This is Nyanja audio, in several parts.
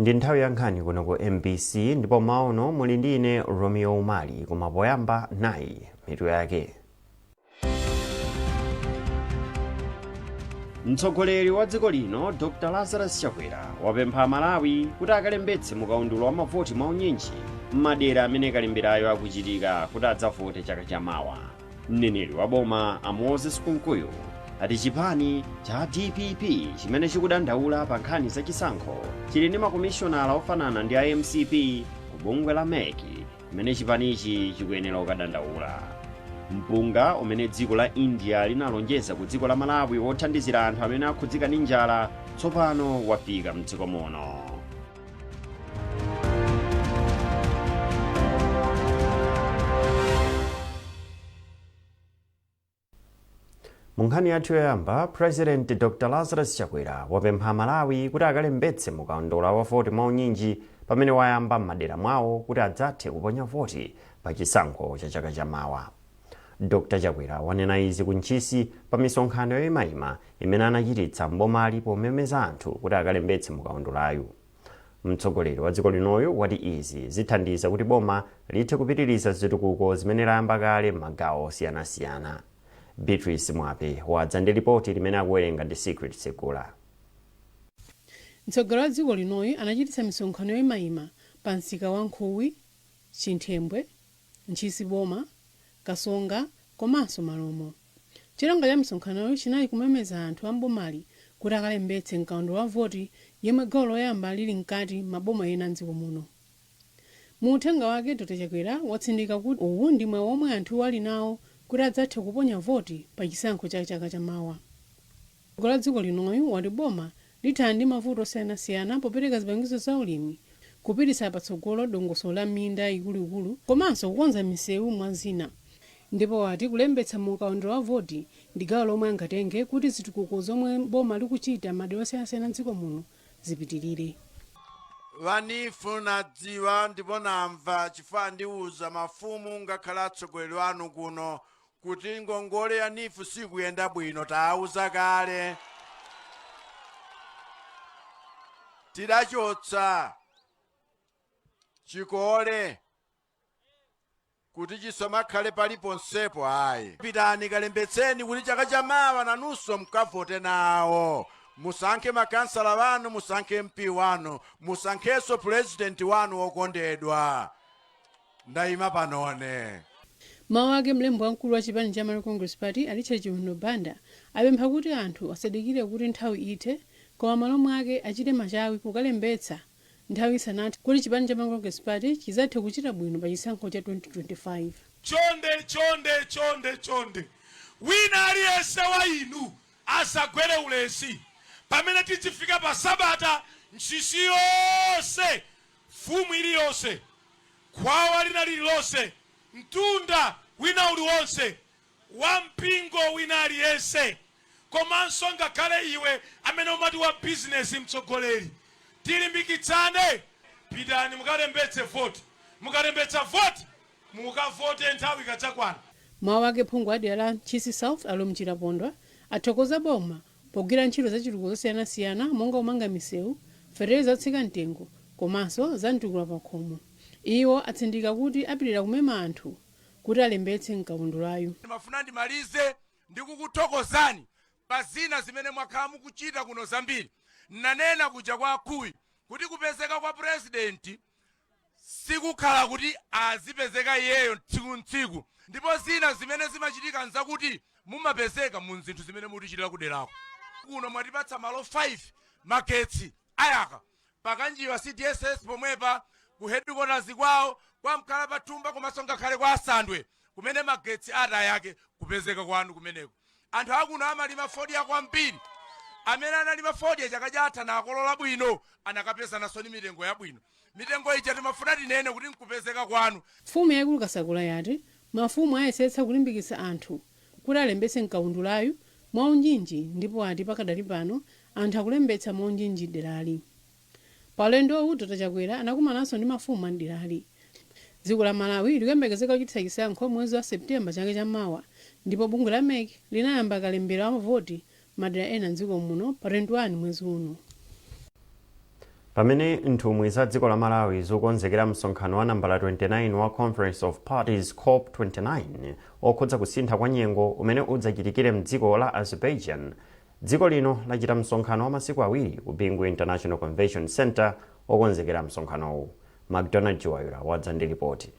Ndi nthawi ya nkhani kuno ku MBC ndipo mmawa uno muli ndi ine Romeo Umali, koma poyamba nayi mitu yake. Mtsogoleri wa dziko lino Dr Lazarus Chakwera wapempha Amalawi kuti akalembetse mukaundula wa mavoti mwaunyinji m'madera amene kalemberayo akuchitika kuti adzavote chaka chamawa. Mneneri wa boma a Moses Kunkuyu ati chipani cha DPP chimene chikudandaula pa nkhani za chisankho chili ndi makomishonala ofanana ndi a MCP ku bungwe la MEC kumene chipanichi chikuyenera kukadandaula. Mpunga umene dziko la India linalonjeza ku dziko la Malawi wothandizira anthu amene akhudzika ndi njala tsopano wafika mdziko muno. Mu nkhani yathu yoyamba, President Dr Lazarus Chakwera wapempha Amalawi kuti akalembetse mukaundula wa voti mwaunyinji pamene wayamba m'madera mwawo kuti adzathe kuponya voti pa chisankho cha chaka chamawa. Dr Chakwera wanena izi ku Ntchisi pa misonkhano yoimaima imene anachititsa m'bomali pomemeza anthu kuti akalembetse mukaundulayu. Mtsogoleri wa dziko linoyu wati izi zithandiza kuti boma lithe kupitiriza zitukuko zimene layamba kale m'magawo osiyanasiyana. Beatrice Mwape wadza ndi lipoti limene akuwerenga ndi Secret Segula. Mtsogoleri wa dziko linoyu anachititsa misonkhano yoimaima pa msika wa Nkhuwi, Chinthembwe, Ntchisi Boma, Kasonga komanso Malomo. Cholinga cha misonkhanoyi chinali kumemeza anthu a m'bomali kuti akalembetse mkaundula wa voti yemwe gawo loyamba lili mkati m'maboma ena mdziko muno. Mu uthenga wake, Dr Chakwera watsindika kuti uwu ndi mwayi womwe anthu ali nawo kuti adzathe kuponya voti pa chisankho cha chaka cha mawa. Mtsogoleri wa dziko linoyu wati boma lithana ndi mavuto osiyanasiyana popereka zipangizo za ulimi, kupititsa patsogolo dongosolo la minda ikuluikulu komanso kukonza misewu mwa zina. Ndipo wati kulembetsa mu kaundula wa voti ndi gawo lomwe angatenge kuti zitukuko zomwe boma likuchita m'madera osiyanasiyana m'dziko muno zipitilire. Ba NEEF nadziwa ndipo namva chifukwa andiuza mafumu ngakhale atsogoleri anu kuno kuti ngongole ya NEEF sikuyenda bwino. Tawauza kale, tidachotsa chikole kuti chisamakhale paliponsepo ayi. Pitani kalembetseni kuti chaka chamawa nanunso mukavote nawo, musankhe makansala wanu, musankhe MP wanu, musankhenso purezidenti wanu wokondedwa. Ndayima panone. M'mawu ake mlembi wamkulu wa chipani cha Malawi Congress Party a Richard Chimwendo Banda apempha kuti anthu asadikire kuti nthawi ithe koma m'malo mwake achite machawi kukalembetsa nthawi isanathe kuti chipani cha Malawi Congress Party chizathe kuchita bwino pa chisankho cha 2025. Chonde chonde chonde chonde wina aliyense wa inu asagwere ulesi pamene tidzifika pa sabata. Ntchisi yonse, mfumu iliyonse, khwawa lina lililonse, mtunda wina uliwonse, wa mpingo wina aliyense, komanso ngakhale iwe amene umati wa bizinesi, mtsogoleri, tilimbikitsane, pitani mukalembetse voti. Mukalembetsa voti, mukavote nthawi ikadzakwana. M'mawu ake phungu wa dera la Ntchisi South a Lomchira Pondwa athokoza boma pogwira ntchito zachitukuko zosiyanasiyana monga kumanga misewu, fetereza otsika mtengo komanso za mtukula pakhomo. Iwo atsindika kuti apitilira kumema anthu kuti alembetse mkaundulayu. Ndimafuna ndimalize ndi kukuthokozani pa zina zimene mwakhala mukuchita kuno zambiri. Nanena kuja kwa Akhuyi kuti kupezeka kwa President sikukhala kuti azipezeka iyeyo tsiku ntsiku, ndipo zina zimene zimachitika nzakuti mumapezeka mu zinthu zimene mutichitira kuderako. Kuno mwatipatsa malo 5 magetsi ayaka pakanjiwa CDSS pomwepa, ku headquarters kwawo kwa mkhala pathumba, komanso ngakhale kwa Asandwe kumene magetsi atayake kupezeka kwanu kumeneko. Anthu akuno amalima fodya kwambiri. Amene analima fodya chaka chatha nakolola bwino anakapeza naso ni mitengo yabwino. Mitengo ija timafuna tinene kuti nkupezeka kwanu. Mfumu yaikulu Kasakula yati mafumu ayesetsa kulimbikitsa anthu kuti alembetse mkaundulayu mwaunyinji ndipo ati pakadali pano anthu akulembetsa mwaunyinji m'derali. Pa ulendowu, Dr Chakwera anakumananso ndi mafumu a m'derali. Dziko la Malawi likuyembekezeka kuchititsa chisankho mwezi wa September chaka cha mawa ndipo bungwe la mec linayamba kalembera wa mavoti m'madera ena m'dziko muno pa 21 mwezi uno. Pamene nthumwi za dziko la Malawi zikukonzekera msonkhano wa nambala 29 wa Conference of Parties, COP 29, okhudza kusintha kwa nyengo umene udzachitikire mdziko la Azerbaijan, dziko lino lachita msonkhano wa masiku 2 ku Bingu International Convention Center okonzekera msonkhanowu. Macdonald Chiwayula wadza ndi ripoti.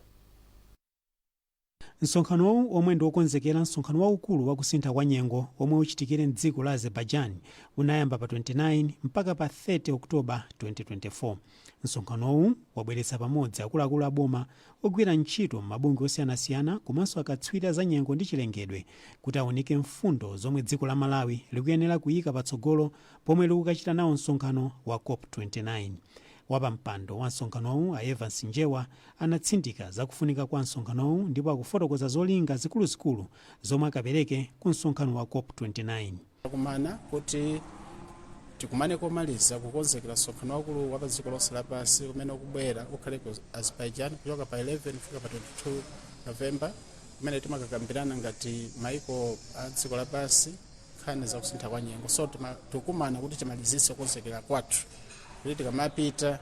Msonkhanowu, omwe ndi wokonzekera msonkhano waukulu wa kusintha kwa nyengo omwe uchitikire mdziko la Azerbaijan, unayamba pa 29 mpaka pa 30 Oktoba 2024. Msonkhanowu wabweretsa pamodzi akuluakulu aboma, ogwira ntchito m'mabungwe osiyanasiyana komanso akatswiri za nyengo ndi chilengedwe kuti aunike mfundo zomwe dziko la Malawi likuyenera kuyika patsogolo pomwe likukachita nawo msonkhano wa COP 29. Wapampando wa msonkhanowu, a Evans Njewa, anatsindika zakufunika kwa msonkhanowu ndipo akufotokoza zolinga zikuluzikulu zomwe akapereke ku msonkhano wa COP 29. Kumana kuti tikumane komaliza kukonzekera msonkhano wakulu wa pa dziko lonse lapansi umene ukubwera ukhale ku Azerbaijan kuchoka pa 11 kufika pa 22 November, kumene timakakambirana ngati maiko a dziko lapansi nkhani zakusintha kwa nyengo. So tikumana kuti timalizitse kukonzekera kwathu kuti tikamapita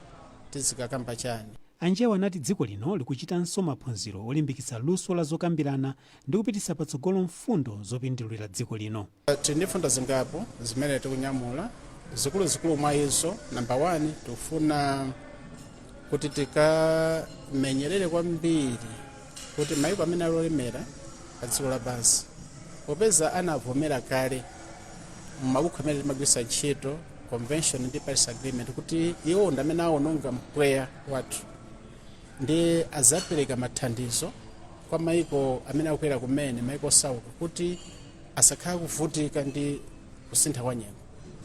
tizikakamba chani. Anjewa anati dziko lino likuchitanso maphunziro olimbikitsa luso la zokambirana ndi kupititsa patsogolo mfundo zopindulira dziko lino. Tili ndi mfundo zingapo zimene tikunyamula. Zikuluzikulu mwa izo, namba 1, tikufuna kuti tikamenyerere kwambiri kuti maiko amene ali olemera pa dziko lapansi, popeza anavomera kale mmabuku amene timagwiritsa ntchito, Convention ndi Paris Agreement, kuti iwo ndi amene awononga mpweya wathu, ndi azapereka mathandizo kwa maiko amene akukwera kumene, maiko osauka, kuti asakhala kuvutika ndi kusintha kwa nyengo.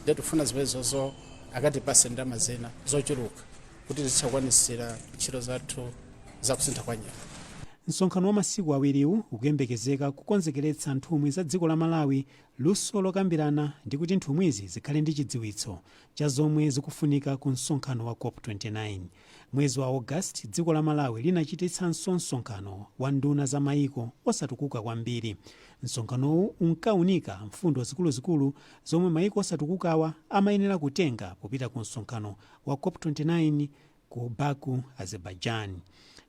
Ndiye tifuna zimenezozo akatipase ndalama zina zochuluka kuti tizikwanisira ntchito zathu zakusintha kwa nyengo. Msonkhano wa masiku 2wu ukuyembekezeka kukonzekeretsa nthumwi za dziko la Malawi luso lokambirana ndi kuti nthumwizi zikhale ndi chidziwitso cha zomwe zikufunika ku msonkhano wa COP 29. Mwezi wa August, dziko la Malawi linachititsanso msonkhano wa nduna za mayiko osatukuka kwambiri. Msonkhanowu unkaunika mfundo zikuluzikulu zomwe mayiko osatukukawa amayenera kutenga popita ku msonkhano wa COP 29 ku Baku, Azerbaijan.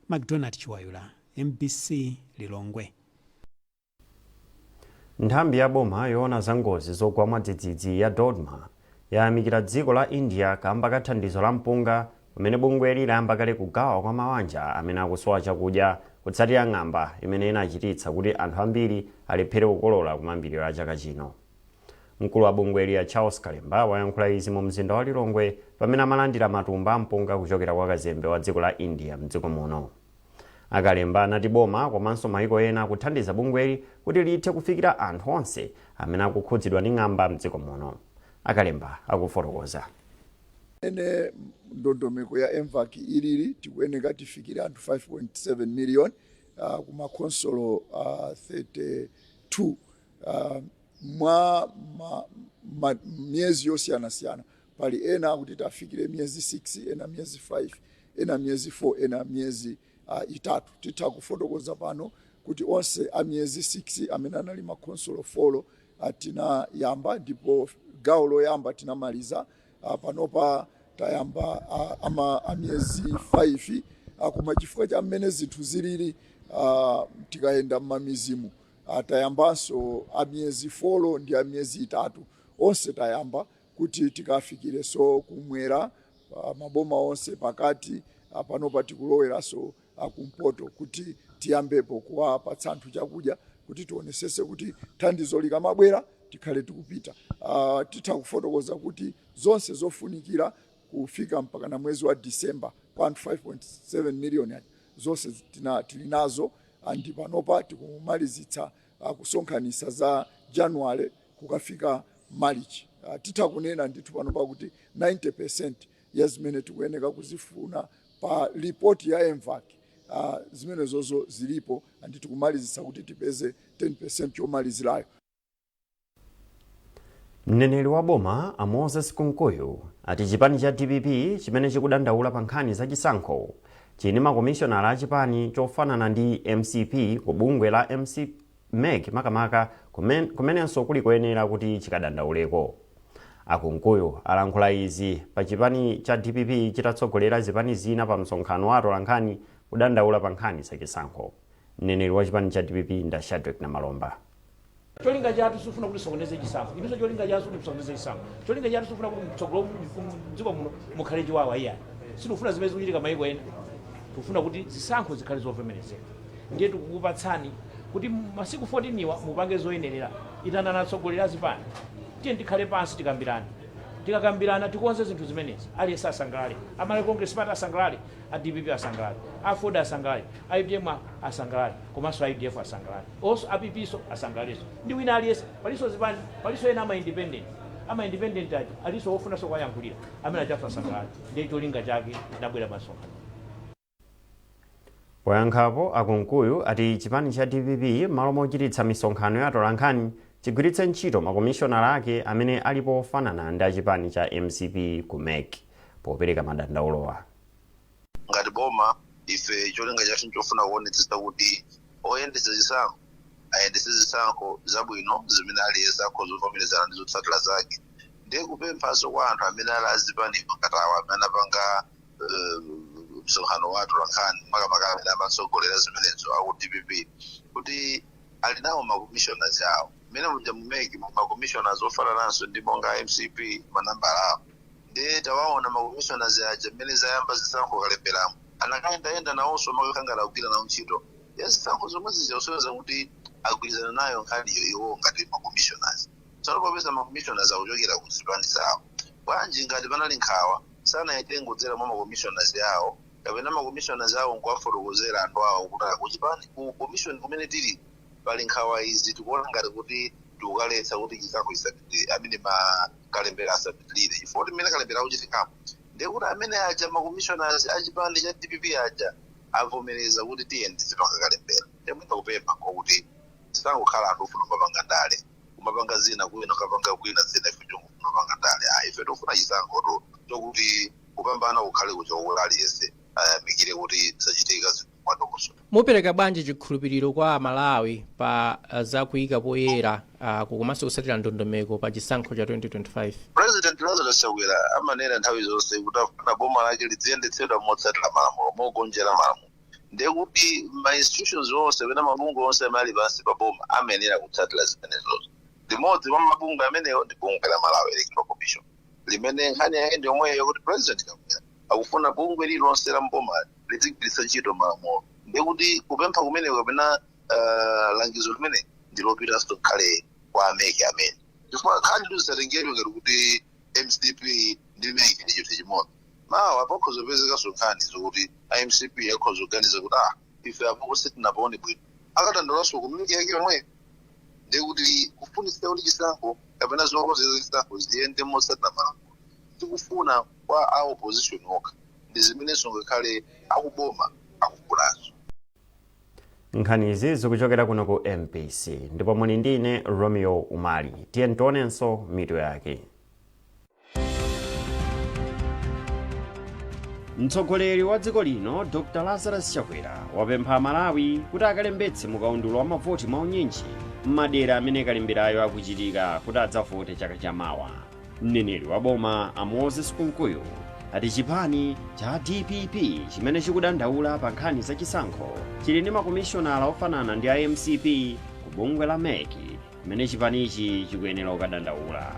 Macdonald Chiwayula, MBC, Lilongwe. Nthambi ya boma yoona za ngozi zogwa mwadzidzidzi ya DoDMA yayamikira dziko la India kamba ka thandizo la mpunga umene bungweli layamba kale kugawa kwa mabanja amene akusowa chakudya kutsatira ng'amba imene inachititsa kuti anthu ambiri alephere kukolola kumayambiriro a chaka chino. Mkulu wa bungweli ya Charles Kalemba wayankhula izi mu mzinda wa Lilongwe pamene amalandira matumba ampunga kuchokera kwa kazembe wa dziko la India mdziko muno. Akalemba anati boma komanso maiko ena kuthandiza bungweli kuti lithe kufikira anthu onse amene akukhudzidwa ndi ng'amba mdziko muno. Akalemba akufotokoza. Ene ndondomeko ya MVAC ilili, tikuyeneka tifikire anthu 5.7 million kumakhonsolo 32 mwa miyezi yosiyanasiyana. Pali ena kuti tafikire miyezi 6, ena miyezi 5, ena miyezi 4, ena miyezi 3. Titha kufotokoza pano kuti onse a miyezi 6 amene anali makhonsolo 4 tinayamba, ndipo gawo loyamba tinamaliza. Panopa tayamba a miyezi 5, koma chifukwa cha mmene zinthu zilili, tikayenda m'mamidzimu, tayambanso a miyezi 4 ndi a miyezi 3. Onse tayamba kuti tikafikirenso kumwera, maboma onse, pakati, panopa tikuloweranso kumpoto kuti tiyambepo kuwapatsa anthu chakudya, kuti tionesese kuti thandizo likamabwera tikhale tikupita. Titha kufotokoza kuti zonse zofunikira kufika mpaka na mwezi wa Disemba kwa anthu 5.7 million aja, zonse tili nazo, ndi panopa tikumalizitsa kusonkhanitsa za January kukafika March. Titha kunena ndithu panopa kuti 90% ya zimene tikuyeneka kuzifuna pa ripoti ya MVAC, zimene zozo zilipo, and tikumalizitsa kuti tipeze 10% yomalizirayo. Mneneri wa boma a Moses Kunkuyu ati chipani cha DPP chimene chikudandaula pa nkhani zachisankho chini makomishonala a chipani chofanana ndi MCP ku bungwe la MC MEC, makamaka kumenenso kuli koyenera kuti chikadandauleko. A Kunkuyu alankhula izi pa chipani cha dpp chitatsogolera zipani zina pa msonkhano wa atolankhani kudandaula pa nkhani zachisankho. Mneneri wa chipani cha dpp nda Shadric Namalomba. Cholinga chathu sitifuna kuti tisokoneze chisankho. Inunso cholinga chanu sikuti musokoneze chisankho. Cholinga chathu sitifuna kuti mtsogolo mdziko muno mukhale chiwawa iyayi. Sitikufuna zimene zikuchitika maiko ena. Tikufuna kuti zisankho zikhale zovomerezeka. Ndiye tikukupatsani kuti masiku 14 wa mupange zoyenerera. Itanani atsogoleri a zipani. Tiyeni tikhale pansi tikambirane. Tikakambirana tikonze zinthu zimenezi. Aliyense asangalale. A Malawi Congress Party asangalale. A dpp asangalale, a aford asangalale, a utm asangalale komanso a udf asangalale also a PP so asangalalenso ndi wina aliyense. Palinso zipani, palinso ena ama independent, ama independent aja alinso ofunanso kuwayankhulira amene ajanso asangalale. Ndiye cholinga chake tinabwera pa msonkhano. Poyankhapo, a Kunkuyu ati chipani cha dpp m'malo mochititsa misonkhano ya atolankhani chigwiritse ntchito makomishonala ake amene alipo ofanana ndi achipani cha mcp ku mec popereka madandaulowa. Ngati boma, ife cholinga chathu nchofuna kuonetsetsa kuti oyendetsa zisankho ayendetse zisankho zabwino zimene aliyense akhoza kuvomerezana ndi zotsatira zake. Ndiye kupemphanso kwa anthu amene ali azipani ngati awa amene anapanga msonkhano wa atolankhani, makamaka amene amatsogolera zimenezo aku dpp, kuti ali nawo ma commissioners awo mmene muja mu MEC, ma commissioners ofanananso ndi monga mcp manambala awo. Ndiye tawaona ma commissioners aja mmene zayamba zisankho kalemberamo anakayendayenda nawonso makakhala ngati akugwira nawo ntchito ya zisankho zomwe zija, kusonyeza kuti agwirizana nayo nkhaniyo iwo ngati ma commissioners. Tsono popeza ma commissioners akuchokera ku zipani zawo, bwanji ngati panali nkhawa sanayitenge kudzera mwa ma commissioners awo, kapena ma commissioners awo nkuwafotokozera anthu awo kuti kuchipani, ku commission kumene tili pali nkhawa izi, tikuona ngati kuti tikukaletsa kuti chisankho chisapitirire, amene makalembera asapitirire, chifukwa kuti mmene kalembera akuchitikamo ndiye kuti amene aja ma commissioners achipani cha dpp aja avomereza kuti tiye tizipanga kalembera. Ndiye mwina kupempha nkokuti tisangokhala anthu ofuna kumapanga ndale, kumapanga zina kwina, kukapanga kwina zina, ife chongofuna kupanga ndale. Ah, ife tofuna chisankho chokuti kupambana kukhale kuja kuti aliyense ayamikire kuti zachitika zinthu mwadongosolo. Mupereka bwanji chikhulupiriro kwa Amalawi pa za kuyika poyera komanso kutsatira ndondomeko pa chisankho cha 2025? President Lazarus Chakwera amanena nthawi zonse kuti afuna boma lake lidziyendetsedwa motsatira malamulo, mogonjera malamulo. Ndiye kuti ma institutions onse kapena mabungwe onse amene ali pansi pa boma amayenera kutsatira zimenezozo. Limodzi mwa mabungwe amenewo ndi bungwe la Malawi Electoral Commission, limene nkhani yake ndi yomweyo, kuti President Chakwera akufuna bungwe lililonse la mboma lizigwiritsa ntchito malamulo. Ndiye kuti kupempha kumeneko kapena langizo limene ndilopitanso khale kwa a MEC amene, chifukwa nkhani tizisatengedwe ngati kuti MCP ndi MEC ndi chinthu chimodzi. Mawa pakhoza kupezekanso nkhani zokuti a MCP akhoza kuganiza kuti, ah, ife apo sitinapaone bwino, akadandaulaso ku MEC yake yomwe. Ndiye kuti kufunitsa kuti chisankho kapena zokonzekera chisankho ziyende motsatira malamulo tikufuna kwa a opposition okha, ndi zimenenso ngakhale akuboma akufunanso. Nkhani izi zikuchokera kuno ku MBC ndipo muli ndine Romeo Umali. Tiye tionenso mitu yake. Mtsogoleri wa dziko lino Dr Lazarus Chakwera wapempha Amalawi kuti akalembetse mukaundula wa mavoti mwaunyinji m'madera amene kalemberayo akuchitika kuti adzavote chaka chamawa. Mneneri wa boma a Moses Kunkuyu ati chipani cha DPP chimene chikudandaula pa nkhani zachisankho chili ndi makomishonala ofanana ndi a MCP ku bungwe la MEC kumene chipanichi chikuyenera kukadandaula.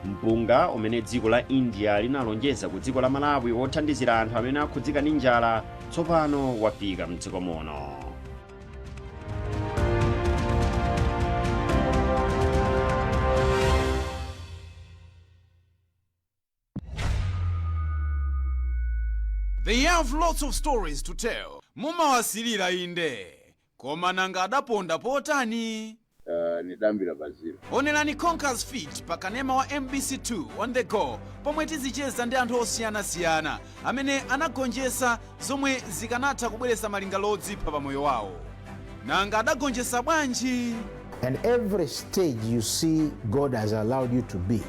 Mpunga umene dziko la India linalonjeza ku dziko la Malawi wothandizira anthu amene akhudzika ndi njala tsopano wafika mdziko muno. They have lots of stories to tell. Mumawasilira inde. Koma nanga adaponda potani? Nidambira pa zero. Onerani Conquers Fit pa kanema wa MBC2 On The Go, pomwe tizicheza ndi anthu osiyanasiyana amene anagonjetsa zomwe zikanatha kubweretsa malingaliro odzipha pa moyo wawo. Nanga adagonjetsa bwanji? And every stage you see God has allowed you to be,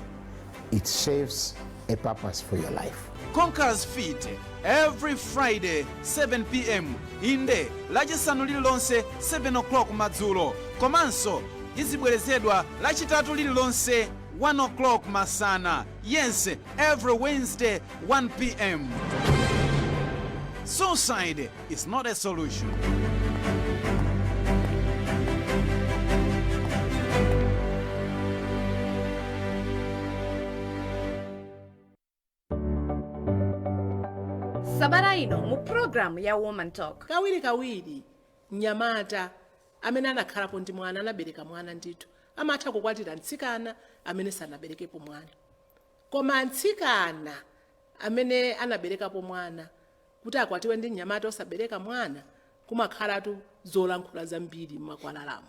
it serves a purpose for your life. Conquers Fit every Friday 7 p.m., inde, Lachisanu lililonse 7 o'clock madzulo, komanso izibwerezedwa Lachitatu lililonse. 1 o'clock masana. Yes, every Wednesday 1 p.m. Suicide is not a solution. Sabata ino mu programu ya Woman Talk. Kawirikawiri mnyamata amene anakhalapo ndi mwana, anabereka mwana ndithu, amatha kukwatira mtsikana amene sanaberekepo mwana, koma mtsikana amene anaberekapo mwana kuti akwatiwe ndi mnyamata osabereka mwana, kumakhalatu zolankhula zambiri m'makwalalamo.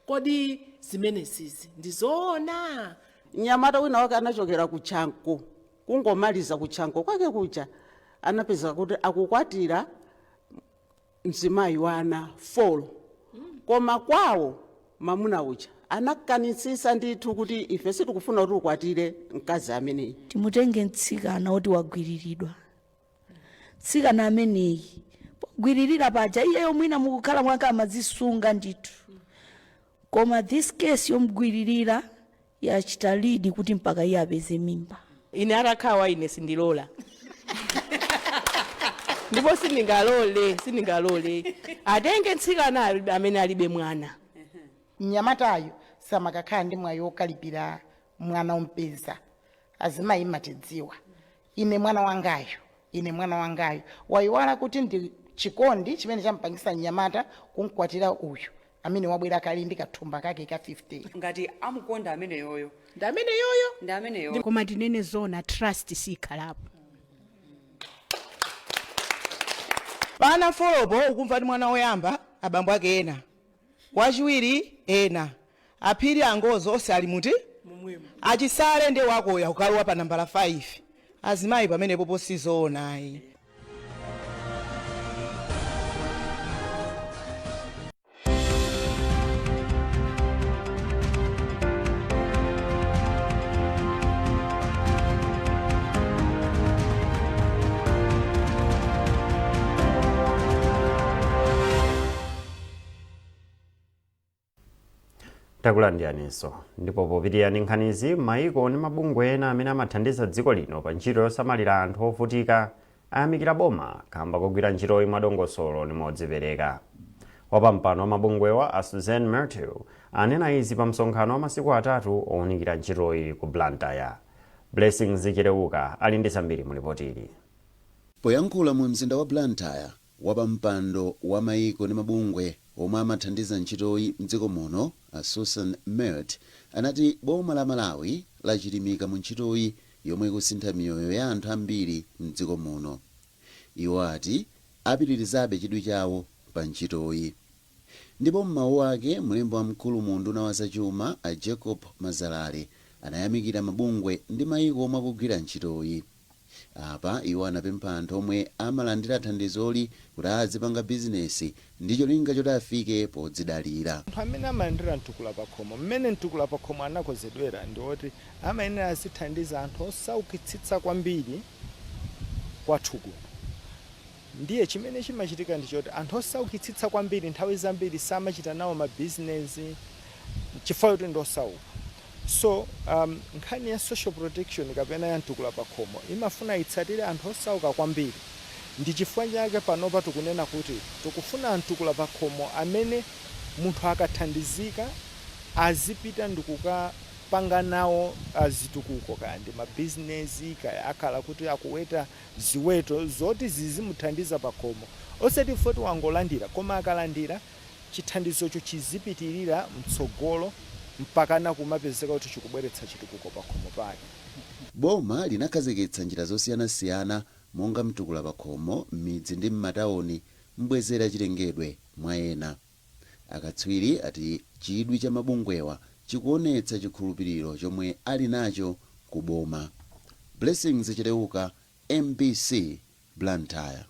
Kodi zimenezizi ndi zoona? Mnyamata wina wake anachokera ku Chanko. Kungomaliza ku Chanko kwake kuja, anapeza kuti akukwatira mzimayi wa ana 4, koma kwawo mamuna uja anakanitsitsa ndithu kuti ife sitikufuna kuti ukwatire mkazi ameneyi. Timutenge mtsikana woti wagwiriridwa. Mtsikana ameneyi pogwiririra paja, iyeyo mwina mukukhala mwake amadzisunga ndithu, koma this case yomugwiririra yachita lead kuti mpaka iye apeze mimba. Ine atakhawa, ine sindilola ndipo sindingalole, sindingalole. Atenge mtsikana amene alibe mwana. Mnyamatayo samakakhala ndi mwayi wokalipira mwana umpeza. Azimayi matidziwa, ine mwana wangayo, ine mwana wangayo. Wayiwala kuti ndi chikondi chimene champangisa mnyamata kumkwatira uyu amene wabwera kali ndi kathumba kake ka 50. Ngati amukonda ameneyoyo. Ndi ameneyoyo. Ndi ameneyoyo. Koma tinene zona, trust sikhalapo. Pana folopo ukumva ndi mwana woyamba abambo ake ena, wachiwiri ena, aphiri angozo onse ali muti achisale ndi wakoya kukalowa pa nambala 5. Azimayi pamenepo posizoonayi. Takulandiyaninso. Ndipo popitirira nkhanizi, maiko ndi mabungwe ena amene amathandiza dziko lino pa ntchito yosamalira anthu ovutika ayamikira boma kamba kogwira ntchitoyi mwadongosolo ndi modzipereka. Wapampando wa mabungwewa, a Suzanne Mertel, anena izi pa msonkhano wa masiku 3 owunikira ntchitoyi ku Blantyre. Blessings Chileuka ali ndi zambiri mu ripoti. Poyankhula mu mzinda wa Blantyre, wapampando wa maiko ndi mabungwe omwe amathandiza ntchitoyi mdziko muno, a Susan Mert, anati boma la Malawi lachilimika mu ntchitoyi yomwe ikusintha miyoyo ya anthu ambiri mdziko muno. Iwo ati apitirizabe chidwi chawo pa ntchitoyi. Ndipo m'mawu ake, mlembi wamkulu mu unduna wa zachuma, a Jacob Mazalale, anayamikira mabungwe ndi maiko omwe akugwira ntchitoyi. Apa iwo anapempha anthu omwe amalandira thandizoli kuti azipanga bizinesi ndi cholinga choti afike podzidalira. Anthu amene amalandira mtukula pakhomo, mmene mtukula pakhomo anakonzedwera ndi oti amayenera azithandiza anthu osaukitsitsa kwambiri kwathu kuno. Ndiye chimene chimachitika ndi choti anthu osaukitsitsa kwambiri nthawi zambiri samachita nawo mabizinesi chifukwa choti ndi osauka. So nkhani ya social protection kapena ya mtukula pakhomo imafuna itsatire anthu osauka kwambiri. Ndi chifukwa chake panopa tikunena kuti tikufuna mtukula pakhomo amene munthu akathandizika azipita ndikukapanga nawo zitukuko, kaya ndi mabizinesi, kaya akhala kuti akuweta ziweto zoti zizimuthandiza pakhomo, osati foti wangolandira, koma akalandira chithandizocho chizipitirira mtsogolo mpakana kumapezeka kuti chikubweretsa chitukuko pakhomo pake. Boma linakhazikitsa njira zosiyanasiyana monga mtukula pakhomo m'midzi ndi m'matawuni, mbwezera chilengedwe, mwa ena. Akatswiri ati chidwi cha mabungwewa chikuonetsa chikhulupiriro chomwe ali nacho ku boma. Blessings Chileuka, MBC, Blantyre.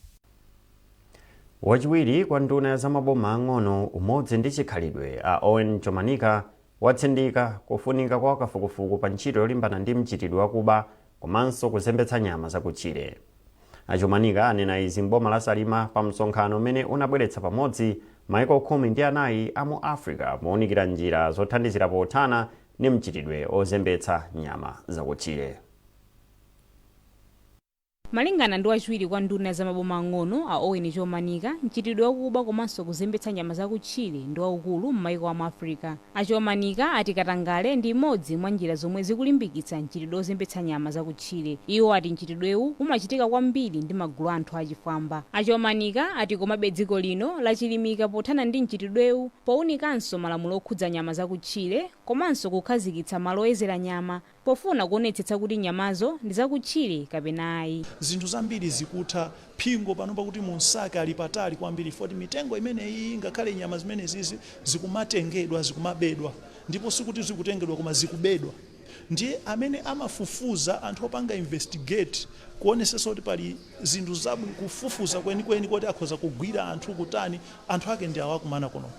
Wachiwiri kwa nduna ya zamaboma ang'ono, umodzi ndi chikhalidwe, a Owen Chomanika, watsindika kufunika kwa kafukufuku pa ntchito yolimbana ndi mchitidwe wakuba komanso kuzembetsa nyama zakutchire. A Chomanika anena izi m'boma la Salima pa msonkhano umene unabweretsa pamodzi maiko 14 a mu Africa mowunikira njira zothandizira pothana Ndi mchitidwe ozembetsa nyama zakutchire. Malingana ndi wachiwiri kwa nduna za maboma ang'ono a Owen Chomanika, mchitidwe wakuba komanso kuzembetsa nyama zakutchire ndi waukulu m'maiko amu Africa. A Chomanika ati katangale ndi imodzi mwa njira zomwe zikulimbikitsa mchitidwe ozembetsa nyama zakutchire. Iwo ati mchitidwewu umachitika kwambiri ndi magulu a anthu achifwamba. A Chomanika ati komabe dziko lino lachilimika pothana ndi mchitidwewu powunikanso malamulo okhudza nyama zakutchire komanso kukhazikitsa malo oyezera nyama pofuna kuonetsetsa kuti nyamazo ndi zakutchire kapena ayi. Zinthu zambiri zikutha phingo pano pakuti munsaka ali patali kwambiri foti mitengo imeneyi, ngakhale nyama zimenezizi zikumatengedwa, zikumabedwa, ndipo sikuti zikutengedwa koma zikubedwa. Ndiye amene amafufuza, anthu opanga investigate, kuonesesa kuti pali zinthu zabwino, kufufuza kwenikweni kuti akhoza kugwira anthu kutani, anthu ake ndi awakumana kuno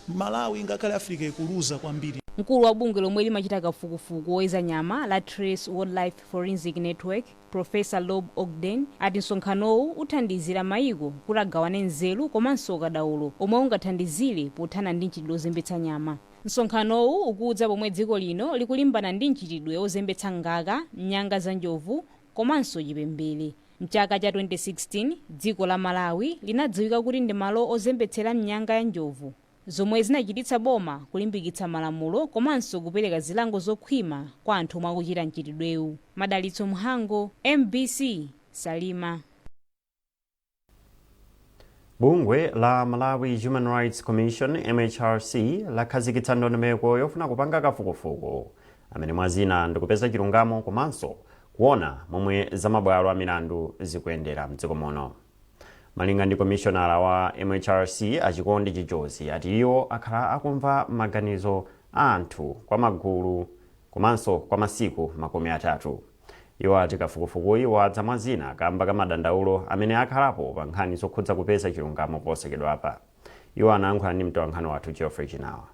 Malawi, ngakhale Africa ikuluza kwambiri. Mkulu wa bungwe lomwe limachita kafukufuku woyeza nyama la Trace Wildlife Forensic Network, Professor Rob Ogden, ati msonkhanowu uthandizira mayiko kuti agawane nzeru komanso ukadaulo omwe ungathandizire pothana ndi mchitidwe ozembetsa nyama. Msonkhanowu ukudza pomwe dziko lino likulimbana ndi mchitidwe ozembetsa ngaka, nyanga za njovu komanso chipembere. Mchaka cha 2016 dziko la Malawi linadziwika kuti ndi malo ozembetsera mnyanga ya njovu, zomwe zinachititsa boma kulimbikitsa malamulo komanso kupereka zilango zokhwima kwa anthu omwe akuchita mchitidwewu. Madalitso Mhango, MBC, Salima. Bungwe la Malawi Human Rights Commission, MHRC, lakhazikitsa ndondomeko yofuna kupanga kafukufuku amene mwazina ndikupeza chilungamo komanso kuona momwe zamabwalo a milandu zikuyendera mdziko muno. Malinga ndi komishonala wa MHRC Achikondi Chijozi, ati iwo akhala akumva maganizo a anthu kwa magulu komanso kwa masiku 30. Iwo ati kafukufukuyi wadza mwazina kamba ka madandaulo amene akhalapo pa nkhani zokhudza kupeza chilungamo posachedwapa. Iwo anayankhula ndi mtolankhani wathu Geoffrey Chinawa.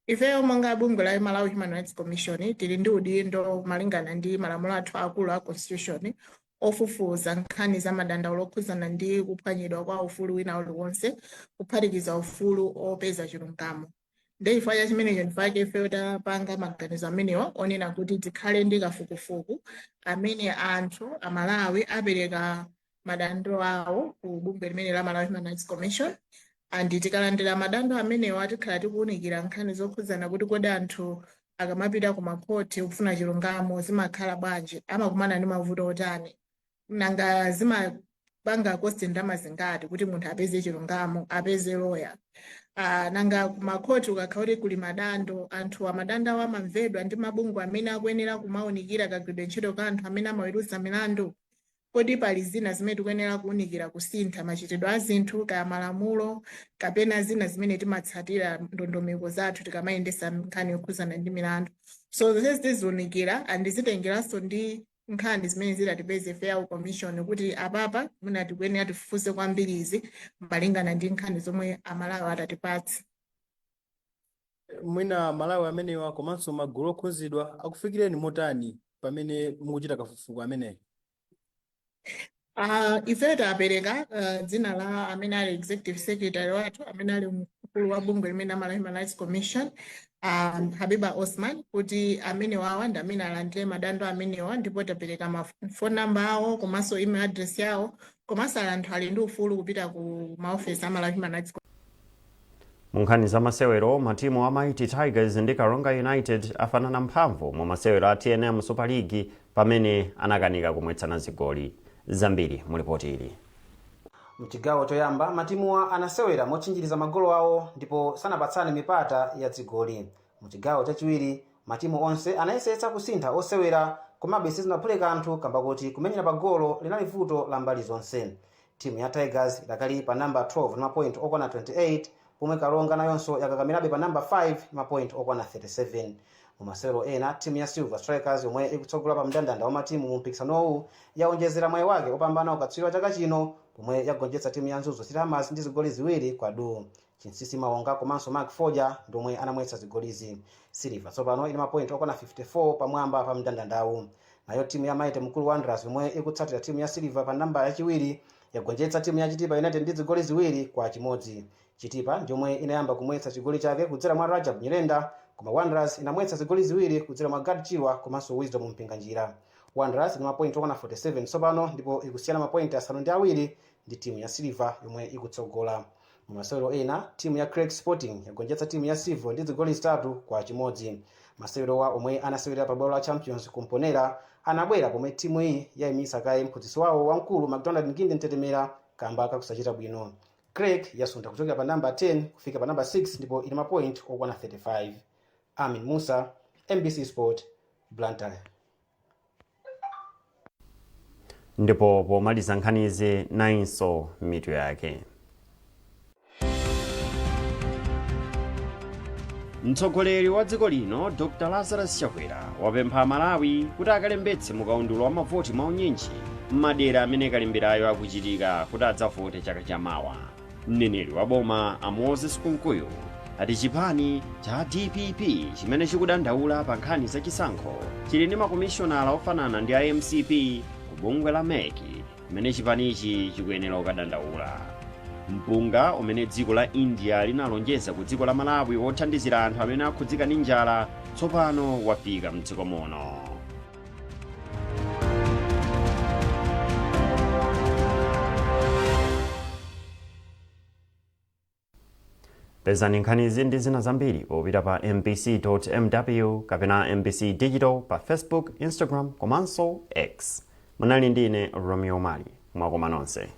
Ifeyo monga bungwe la Malawi Human Rights Commission tili ndi udindo malingana ndi malamulo athu akulu a constitution ofufuza nkhani za madandaulo okhudzana ndi kuphwanyidwa kwa ufulu wina uliwonse, kuphatikiza ufulu opeza chilungamo. Ndi chifukwa cha chimenecho chifukwa ifeyo tapanga maganizo amenewa onena kuti tikhale ndi kafukufuku amene anthu Amalawi apereka madandaulo awo ku bungwe limene la Malawi Human Rights Commission, and tikalandira madandaulo amenewa tikhala tikuwunikira nkhani zokhudzana kuti kodi anthu akamapita ku makhoti kufuna chilungamo zimakhala bwanji, amakumana ndi mavuto otani, nanga zimapanga cost ndalama zingati kuti munthu apeze chilungamo, apeze lawyer. Nanga kumakhoti ukakhala kuti kuli madando, anthu amadandaulo amamvedwa ndi mabungwe amene akuyenera kumawunikira kagwiridwe ntchito ka anthu amene amaweruza milandu? Kodi pali zina zimene tikuyenera kuwunikira, kusintha machitidwe a zinthu, kaya malamulo kapena zina zimene timatsatira, ndondomeko zathu tikamayendesa nkhani yokhudzana ndi milandu? So zonse tiziwunikira, andizitengeranso ndi nkhani zimene zitatipeze fair commission kuti apapa mwina tikuyenera tifufuze kwambiri izi malingana ndi nkhani zomwe Amalawi atatipatsa. Mwina Malawi amenewa komanso magulu okhuzidwa akufikireni motani pamene mukuchita kafukufuku ameneyi? Ife tapereka dzina la amene ali executive secretary wathu, amene ali mkulu wa bungwe limene la Malawi Human Rights Commission, Habiba Osman, kuti amene wawa ndi amene alandire madando amenewa, ndipo tapereka ma phone number awo komanso email address yawo, komanso anthu ali ndi ufulu kupita ku maofesi a Malawi Human Rights. Mu nkhani za masewero, matimu a Mighty Tigers ndi Karonga United afanana mphamvu mu masewero a TNM Super League pamene anakanika kumwetsana zigoli. Zambiri mu ripoti ili. Mchigawo choyamba matimuwa anasewera motchinjiriza magolo awo ndipo sanapatsane mipata ya zigoli. Mchigawo chachiwiri matimu onse anayesetsa kusintha osewera, komabe sizinaphule kanthu kamba kuti kumenyera pa golo linali vuto la mbali zonse. Timu ya Tigers idakali pa namba 12 ndi mapoint okwana 28, pomwe Karonga nayonso yakakamirabe pa namba 5 ndi mapoint okwana 37. Mu masewero ena, timu ya Silver Strikers yomwe ikutsogola pa mndandanda wa matimu mu mpikisanowu yaonjezera mwayi wake opambana ukatswiri wa chaka chino pomwe yagonjetsa timu ya Mzuzu City Hammers ndi zigoli 2-0. Chinsisi Maonga komanso Mark Foja ndomwe anamwetsa zigolizi. Silver tsopano ili mapoint okwana 54 pamwamba pa mndandandawu. Nayo timu ya Mighty Mukuru Wanderers yomwe ikutsatira timu ya Silver pa namba yachiwiri yagonjetsa timu ya Chitipa United ndi zigoli 2-1. Chitipa ndiomwe inayamba kumwetsa chigoli chake kudzera mwa Rajab Nyirenda, Koma Wanderers inamwetsa zigoli ziwiri kudzera mwa Gad Chirwa komanso Wisdom Mpinganjira. Wanderers ili mapointi okwana 47 tsopano ndipo ikusiyana mapointi 7 ndi timu ya Silver yomwe ikutsogola. Mumasewero ena, timu ya Craig Sporting yagonjetsa timu ya Silver ndi zigoli 3-1. Masewerowa, omwe anasewera pa bwalo la Champions kumponera, anabwera pomwe timu iyi yayimisa kaye mphunzitsi wawo wamkulu McDonald Nginde Mtetemera kamba kakusachita bwino. Craig yasuntha kuchokera pa namba 10 kufika pa namba 6 ndipo ili mapoint okwana 35. Amin Musa, MBC Sport, Blantyre. Ndipo pomaliza nkhanizi, nayinso mitu yake. Mtsogoleri wa dziko lino Dr Lazarus Chakwera wapempha Amalawi kuti akalembetse mukaundula wa mavoti mwaunyinji m'madera amene kalemberayo akuchitika kuti adzavote chaka chamawa. Mneneri wa boma a Moses Kunkuyu ati chipani cha DPP chimene chikudandaula pa nkhani zachisankho chili ndi makomishonala ofanana ndi a MCP ku bungwe la MEC kumene chipanichi chikuyenera kukadandaula. Mpunga umene dziko la India linalonjeza ku dziko la Malawi wothandizira anthu amene akhudzika ndi njala tsopano wafika mdziko muno. Pezani nkhanizi ndi zina zambiri popita pa mbc.mw kapena MBC Digital pa Facebook, Instagram komanso X. Munali ndi ine Romeo Mali. Mwakoma nonse.